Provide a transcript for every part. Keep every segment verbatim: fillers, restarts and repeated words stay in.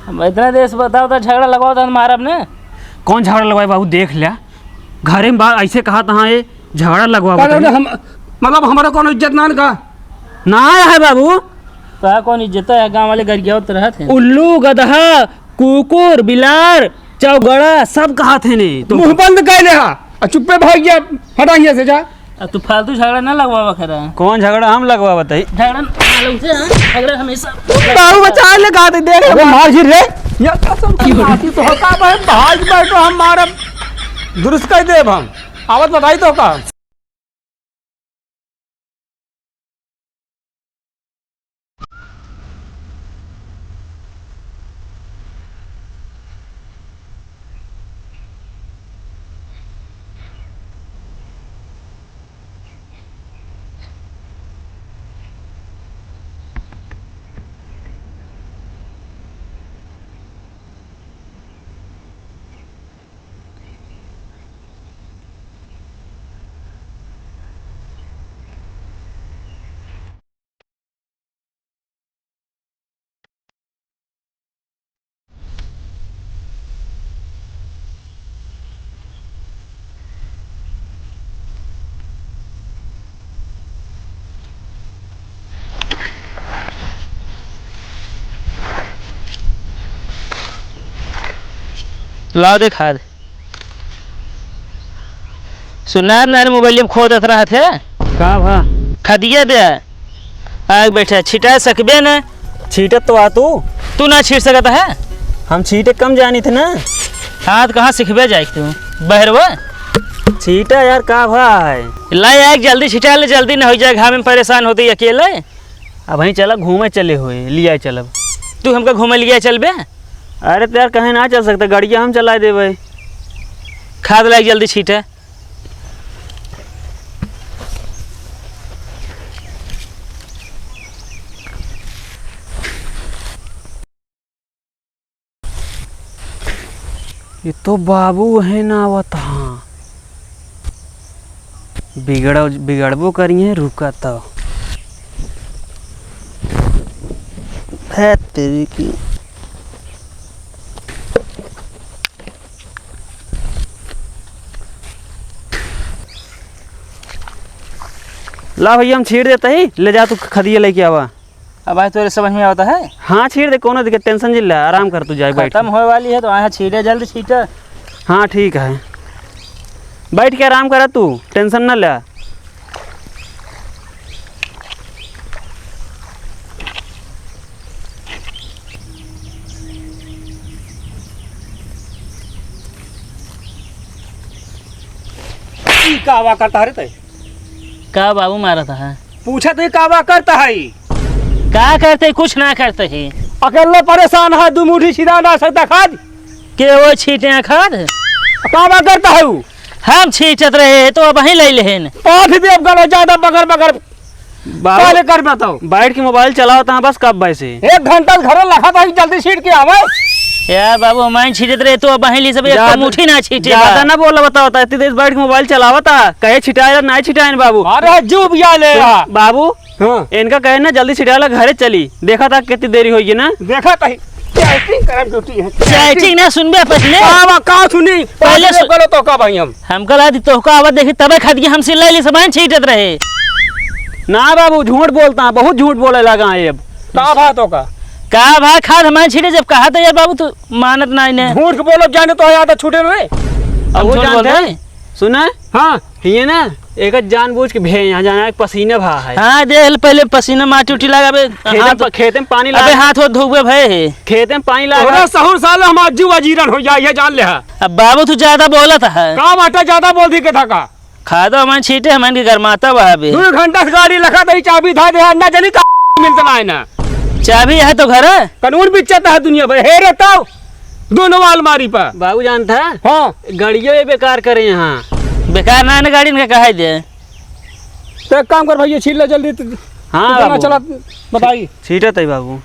हम इतना देर से बताओ तो झगड़ा लगवाओ तो हम मारब ने। कौन झगड़ा लगवाए बाबू, देख ल्या। घरे में बात ऐसे कहा तहाँ ये झगड़ा लगवा पर बताइए। हम, मतलब हमारा कौन इज्जत ना का? ना है बाबू। तो कौन इज्जत है? गाँव वाले गरियावत रहत हैं। उल्लू, गदहा, कुकुर, बिलार, चौगड़ा सब कहत हैं ने। तो मुँह बंद कर ले हा। आ चुप्पे भाग जा, हटा यहाँ से जा। अब तू फालतू झगड़ा ना लगवावा करा। कौन झगड़ा हम लगवा बताई? झगड़ा ना लगते हैं, झगड़ा हमेशा। बाबू बचा ले, कहा थे, देख अरे मार गिर रे। ये कसम की माफी तो होता भाई, भाग बैठो हम मारब। दुरुस्त कर देब हम। आवत बताई तो का? लाओ दे खाद। सुना ना, मोबाइल में खोदत रहत है। का भा? खदिया दे। आग बैठा, छिटा सकबे न। छीटत तो आ तू। तू ना छीट सकत है? हम छीटे कम जानी थे ना। हाँ, तो कहाँ सीखबे जाए तू? बहरवा? छीटा यार, का भा है? ला यार, जल्दी छिटा ले, जल्दी न हो जाए, घाम में परेशान होते अकेले। अब वहीं चला, घूमे चले हुए, लिया चलब। तू हमका घूमे लिया चलबे? अरे तो यार, कहीं ना चल सकते, गड़िया हम चला देबे। खाद लाई जल्दी छीटे। ये तो बाबू है ना आवत, हाँ। बिगड़-, बिगड़बो करिए, रुका तो। है तेरी की। ला भैया, हम छीट देते ही, ले जा तू खदिया लेके आवा। अब आज तोरे समझ में आवता है? हाँ, छीट दे, कोनो दिक्कत, tension जिन ला, आराम कर तू, जाए बैठ। खतम होए वाली है तो आए छीटे, जल्दी छीटे। हाँ, ठीक है, बैठ के आराम करा तू, tension ना ला। ई का आवा करता है रे तै? का बाबू मारत है? पूछत ही का बा करता है? का करते? कुछ ना करते ही। अकेले परेशान है, दू मुट्ठी छिटा ना सकता खाद। के वो छीटे हैं खाद? का बा करता है उ? हम छीटत रहे तो अब वहीं ले लेहन। पाथ देव गलो ज्यादा बगर बगर। बाबू, काले कर बताओ। बैठ के मोबाइल चलावत है बस कब से। एक घंटा से घरे लखा था, जल्दी छीट के आवे। यार बाबू, हम छीटत रहे तो अब वहीं ले सब एक जा, तो मुट्ठी ना छीटे ज्यादा बा। ना बोला, बताओ, इतनी देर बैठ के मोबाइल चलावत है, कहे छिटाए ना छिटाए बाबू। अरे जो भी आ ले तो रहा। बाबू, हाँ। इनका कहे ना जल्दी छिटाला घरे चली, देखा था कितनी देरी होई ना। देखा था, chatting करम duty है। Chatting ना सुनबे पहले। का बा, का सुनी? पहले पहले सु- बोलो तो का भाई हम। हमका ला दी तोहका आवाज देखी तबे खाद के हम सिलाई ली सामान छीटत रहे। ना बाबू, झूठ बोलता है, बहुत झूठ बोले लगा है अब। का भा तोहका? का भा खाद हमारे छीटे जब कहा था यार बाबू, तू मानत ना इन्हें। झूठ बोलो जाने तो याद है छूटे में। अब अब वो झूठ बोल जानते रहे हैं। हैं। सुना? हाँ। ये ना, एक जानबूझ के भे यहाँ जाना है, पसीना भा है। हाँ, देख ले पहले पसीना माटी उटी लगा बे। खेते में हाथ प-, खेते में पानी अबे लगा। हाथ हो धोबे भए है। खेते में पानी लगा। तोरा सहूर साले हम आजू वजीरन हो जाए, ये जान ले हा। अब बाबू तू ज्यादा बोलत है। का बाटा ज्यादा बोल दी के था का? खादो हमारे छीटे, हमारे के गरमाता बा अबे। दो घंटा से गाड़ी लखा दे, चाबी धा दे, ना जानी का मिलता ना है ना। चाबी है तो घर है। कानून बिच्चत है दुनिया भर। हे रे ताऊ, दोनों अलमारी पर। बाबू जानता है? हाँ। गाड़ियों ये बेकार करे यहाँ। बेकार ना है ना गाड़ी, इनका कहा दे। तो एक काम कर भैया, छीट ले जल्दी तू। हाँ कितना बाबू। चला बताई। छीटत है बाबू।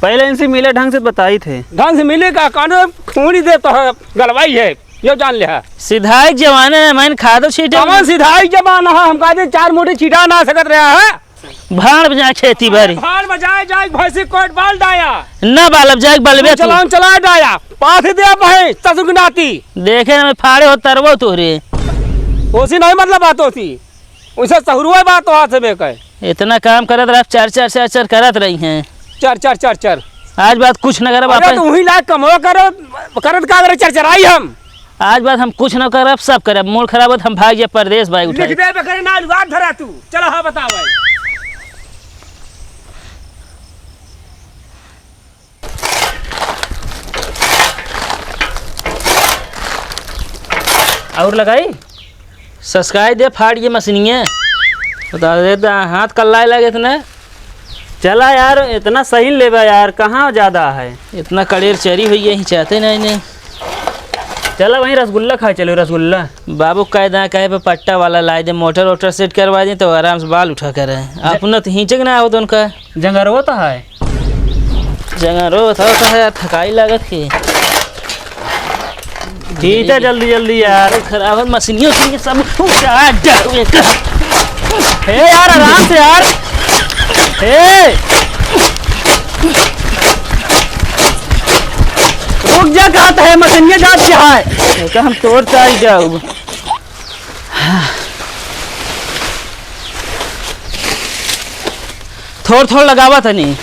पहले इनसे मिले ढंग से बताई थे। ढंग से मिले का? कानून खूनी दे तो है, गलवाई है, यो जान ले है। सिधाई जमाने में मैंने खादो छीटे। कौन सिधाई जमाना है? हम कहा दे चार मोटे छीटा ना सकत रहा है। भाड़ में जाए खेती बारी। भाड़ में जाए, जाए भैंसी कोट बाल डाया। ना बालब जाए बलबे तू। चलाओ चलाए डाया। पाथी दे भाई ससुर के नाती। देखे ना मैं फाड़े हो तरवो तोरे। ओसी नहीं मतलब बात होती। उसे सहुरुआ बात तो हाथ में कहे। इतना काम करत रह, चर चर चर चर करत रही हैं। चर चर चर चर। आज बात कुछ न करब अरे आपन। तो वही लायक कमवा करो, करत का करे चरचराई हम। आज बात हम कुछ न करब, सब करब। मूड खराब होत हम भाग जाए परदेश भाई उठाई। लिख दे बकरे ना लुगार धरा तू। चलो हाँ बताओ भाई। और लगाई? ससकाई दे फाड़ ये मशीनिया। बता दे दा, हाथ कल्लाए लगे इतने। चला यार, इतना सही लेबा यार, कहाँ ज्यादा है? इतना कड़ेर चरी हुई है, ही चाहते नहीं, नहीं। चला वहीं रसगुल्ला खाए चलो, रसगुल्ला। बाबू कह दा, कहे पे पट्टा वाला लाए दे, मोटर वोटर सेट करवा दे तो आराम से बाल उठा करे। अपना तो हिंचक ना आवत उनका। जंगरवा तो है। जंगरो बताओ तो है यार, थकाई लागत है। खींचा जल्दी जल्दी यार। खराब है मशीनियों से ये सब। उठा, जा, एक। हे यार, आराम से यार। हे। रुक जा, कहा तो है, मशीनिया जात क्या है? तो हम तोड़ चाल जाऊ। थोड़ थोड़ लगावा तनी।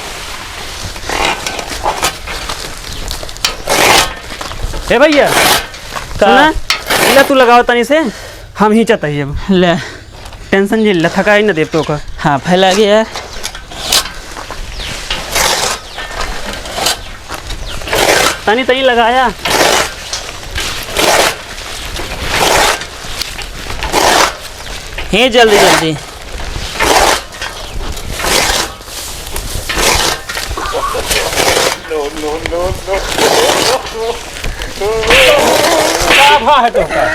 ए भैया, का? सुना, ले तू लगावा तनी से, हम हिंचत ही अब। ले। टेंशन जे ले, थकाई न देब तोका। हाँ, फैला गया। तनी तनी लगाया। हे जल्दी जल्दी। का भा है तोहका?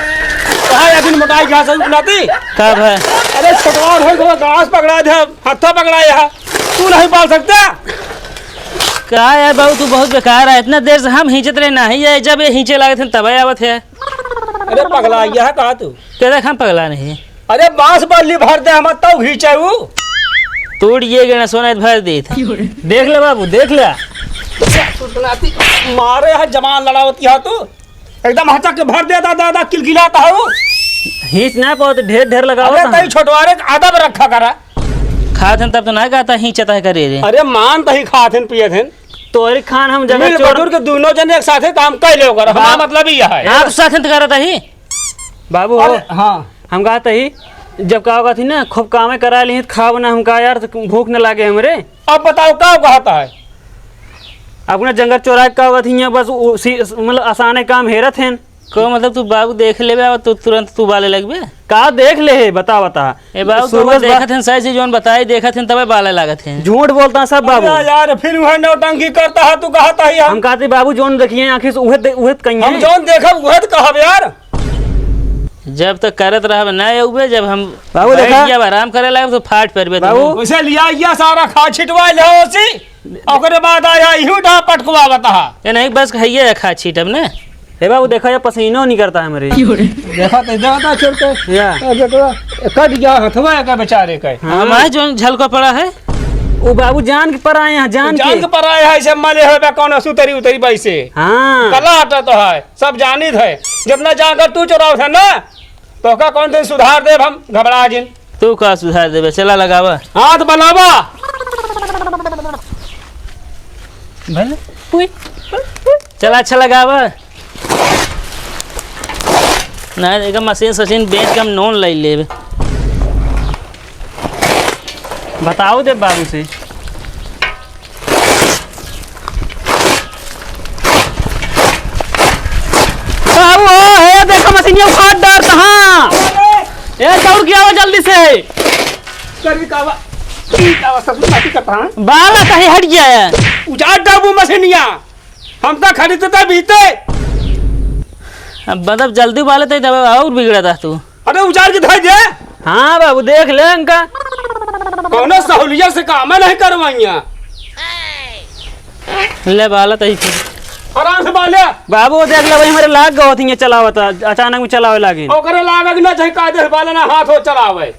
कहाँ है अभी मोटाई घास है नाती? का भा? अरे छोटवा हो गो, घास पकड़ा दे, हत्था पकड़ा यहाँ। तू नहीं पाल सकता? का यार बाबू, तू बहुत बेकार है। इतना देर से हम हिंचत रहे ना ही है, जब ये हिंचे लागत हैं तब आवत है। अरे पगला, यह कहा तू? तेरा हम पगला नहीं। अरे बांस बल्ली भर दे हम तब हिंचे ऊ। तोड़ ये गणा सोना भर देत। देख ले बाबू, देख ले। मारे है जमान लड़ावती है तू। एकदम हचक के भर देता दादा, किलकिलाता है वो। हिंच ना पावत, ढेर ढेर लगावत अरे हैं। तई छोटवारे के अदब रखा करा। खात हन तब तो ना कहता हिंचता है करे रे। अरे मान तही खात हन पियत हन। तोहरी खान हम जगह मिल चोर बटुर के दोनों जने एक साथे काम कर ले ओकर। हमारा बाप मतलब ही है। आप साथ हन तो करत ही। बाबू हो। अरे, हाँ। हम कहत ही, जब का कहत ही ना, खूब कामे करा ली, खाब ना हमका यार, तो भूख न लागे हमरे। अब बताओ, का कहत है? अपना जंगल चोराए का कहत ही, बस उसी, मतलब, आसाने काम हेरत हैं। को मतलब, तू बाबू देख लेबे, अब तू तुरंत तू बाले लगबे? का देख ले है, बता, बता। ए बाबू, तू सूरज बा- देखत हैं, सही से जौन बताई, देखत हैं, तबे बाले लागत हैं। झूठ बोलता है सब बाबू। अरे यार, फिर वह नौटंकी करता है, तू कहत ही हम। हम कहत ही बाबू, जौन देखिए आँखी से, उहे दे-, उहे कहिए। हम जौन देखब, उहे तो कहब यार। जब तक करत रहब ना अउबे, जब हम बाबू बैठ देखा। जाब, आराम करे लागब, तो फाट परबे बाबू। तू। उसे लिया, या सारा खाद छिटवा ले ओसी, ओकरे बाद आया, इहू डा पटकवा बता। ये नहीं, बस खाइए, खा छीट अब ना। हे बाबू, देखा, ये पसीनो निकलता है हमरे। देखा तो, देखा तो, छोड़ के। या। ए, बेटवा, कट गया हथवा का बेचारे का। हाँ। हमारे जौन झलको पड़ा है। वो बाबू जान के पर आए हैं, जान जान के। के पर आए हैं, ऐसे मले होबे, कौन सुतरी उतरी बैसे। हाँ। कला हटा तो है। सब जानित है, जितना जाकर तू चोरावत है ना, तोहका कौन दिन सुधार देब हम, घबरा जिन। तू का सुधार देबे, चला लगावा। हाथ बनावा। भले। चला, अच्छा लगावा। ना, एक मशीन सशीन बेच के हम नोन ले लेबे। बताओ दे बाबू से। बाबू, हे देखो मशीनिया उखाड़ डार कहाँ? ए, दौड़ के आओ जल्दी से। कर भी कावा, ई कावा ससुर माटी का कहाँ? बाला कहीं हट गया है। उजाड़ डाबू मशीनिया। हम तो खरीदते बीते। अब मतलब जल्दी वाले तो दबा और बिगड़ा था तू। अरे उजाड़ के धर दे। हाँ बाबू, देख ले इनका। कौनो सहूलियत से काम नहीं करवाइया। ले बाला तही फिर। आराम से बाले। बाबू देख ले भाई, हमारे लाग गए होती है चलावत, अचानक में चलावे लागे। ओकरे लागत ना चाहे कायदे से बाले ना हाथ हो चलावे।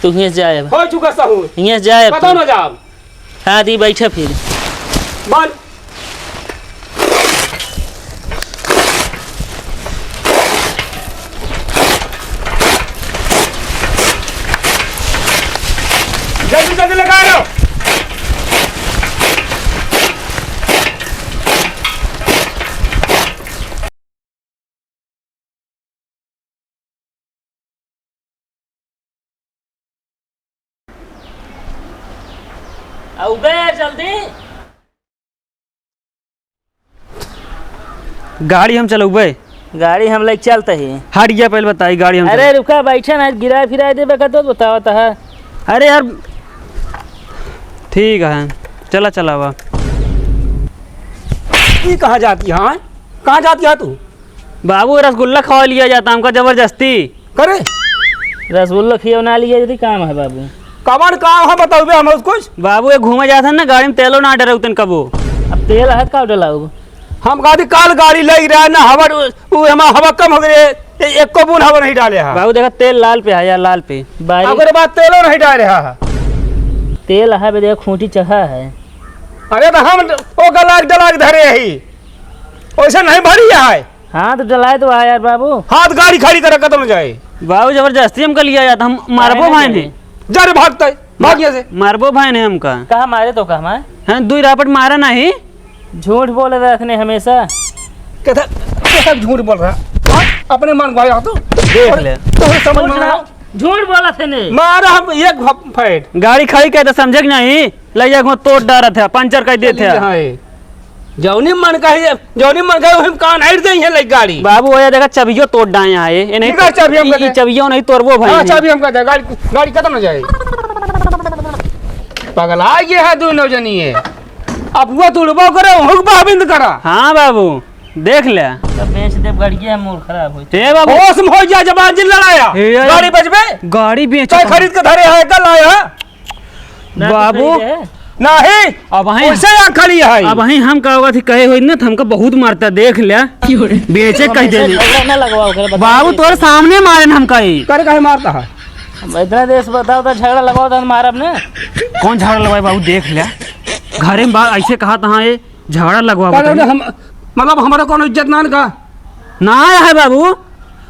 तू हियाँ से जाए अब। हो चुका सहूर। हियाँ से जाए अब कतौ तू। ना जाब। हाँ, दी बैठा फिर। बन। जल्दी, जल्दी लगा लो। अउबे जल्दी। गाड़ी हम चलउबे। गाड़ी हम लइके चलत ही। हट गया, पहले बताई, गाड़ी हम अरे चलउबे। रुका, बैठा ना, गिराए फिराए देबे का तो बतावत है। अरे यार, ठीक है, चला चलावा। ई कहाँ जाती है? कहाँ जाती है तू? बाबू, रसगुल्ला खवा लिया जाता हमका जबरदस्ती। करे? रसगुल्ला खियवना लिया यदि काम है बाबू। कवन काम है बताउबे हम उसको? बाबू, ये घूमे जात है ना, गाड़ी में तेलो ना डरउतन कबो। अब तेल है का डलाऊ? हम कहती काल गाड़ी लइ रहा ना, हवा, उ हमार हवा कम हो गई, ए-, एको बूंद हवा नहीं डाले है। बाबू देखा, तेल लाल पे है यार, लाल पे। बारी ओकरे बाद तेलो नहीं डाले है। तेल है बे, देखो खूंटी चढ़ा है। अरे तो हम ओ गलाग डलाग धरे ही, वैसे नहीं भरी है। हाँ, तो डलाए तो आ यार बाबू। हाँ, तो गाड़ी खड़ी करे, कतौ न जाए। बाबू, जबरदस्ती हमका लिया जाता, हम मारबो भाई ने। जा रे, भागता है, भाग यहाँ से। मारबो भाई ने हमका। कहाँ मारे तो कहाँ मारे? हाँ, दुई रापट मारा नहीं। झूठ बोले रखने हमेशा। कैसा, कैसा झूठ बोल रहा? हाँ? अपने मन भाई तू। देख ले। तोहरे समझ में ना। झूठ बोला थे ने। मारा हम एक फ-, फैट। गाड़ी खड़ी कर तो समझे कि नहीं? ले जाके वहाँ तोड़ डारत है, पंचर कर देत है। हाँ, ये। जौनी मन का है, जौनी मन का है, हम कान हट दे है ले गाड़ी। बाबू, ओया देखा, चबियो तोड़ डाए है ये। ये नहीं निकाल चाबी हमका ई, ई दे। चबियो नहीं तोड़बो भाई हाँ, ने। चाबी हमका दे, गाड़ी, गाड़ी कतौ न जाए। पगला गया है दोनों जनी ये। अब वो तुड़बो करे, हुक बाबिंद करा। हाँ बाबू, देख ले। तो बेच दे गाड़िया, मूड खराब होई। ए बाबू। होश में हो जा, जबान जिन लड़ाया। ए यार। गाड़ी बचबे? गाड़ी बेच चाहे खरीद के धरे है, कल आया। ना तो बाबू। सही रहे। नहीं। अब वहीं वैसे यहाँ खड़ी है। अब वहीं हम का होगा थी कहे होई ना, तो हमका बहुत मारता, देख लिया। बेचे कह हमेशा देने। झगड़ा ना लगवाओ, करे बता बाबू, दे। तोरे सामने मारे न हमका ही। करे काहे मारता है? अब इतना देर से बताओ तो झगड़ा लगवाओ तो मारब ना। कौन झगड़ा लगवाए बाबू, देख लिया। घरे में बात ऐसे कहा था, ये झगड़ा लगवा काहे बताइए। हम, मतलब हमारा कौन इज्जत ना का? ना आया है बाबू।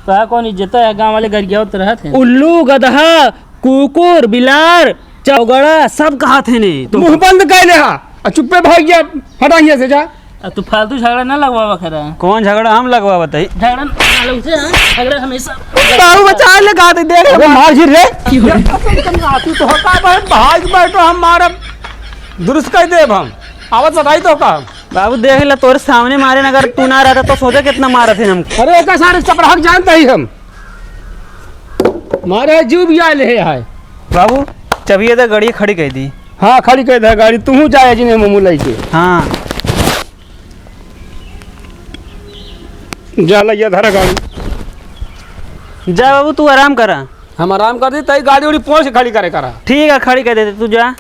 का कौन इज्जत है? गाँव वाले गरियावत रहत हैं। उल्लू, गदहा, कुकुर, बिलार, चौगड़ा, सब कहत हैं ने। तो मुँह बंद कर ले हा, आ चुप्पे भाग जा, हटा यहाँ से जा। आ तू फालतू झगड़ा ना लगवावा खरा। कौन झगड़ा हम लगवावत है? झगड़ा ना लग से, हाँ? झगड़ा हमेशा बाबू बचा ले, गा दे, देख। अबे मार झिर रे। तू तो होता भाई, भाग बैठो, हम मारब, दुरुस्त कर देब हम। आवत बताई तो का? बाबू देख ले, तोरे सामने मारे न, अगर तू ना रहता तो सोचा कितना मारत है हम। अरे एका सारे चपराह के जानता ही हम। मारे जीव भी आए ले है। बाबू, चबिया दे, गाड़ी खड़ी कर दी। हाँ, खड़ी कर दे गाड़ी, तू जाए जिन्हें मुँह लेके। हाँ। जा लइया धरा गाड़ी। जा बाबू, तू आराम करा। हम आराम कर दी, तई गाड़ी उड़ी पहुँच के खड़ी करे करा। ठीक है, खड़ी कर देते, तू जा।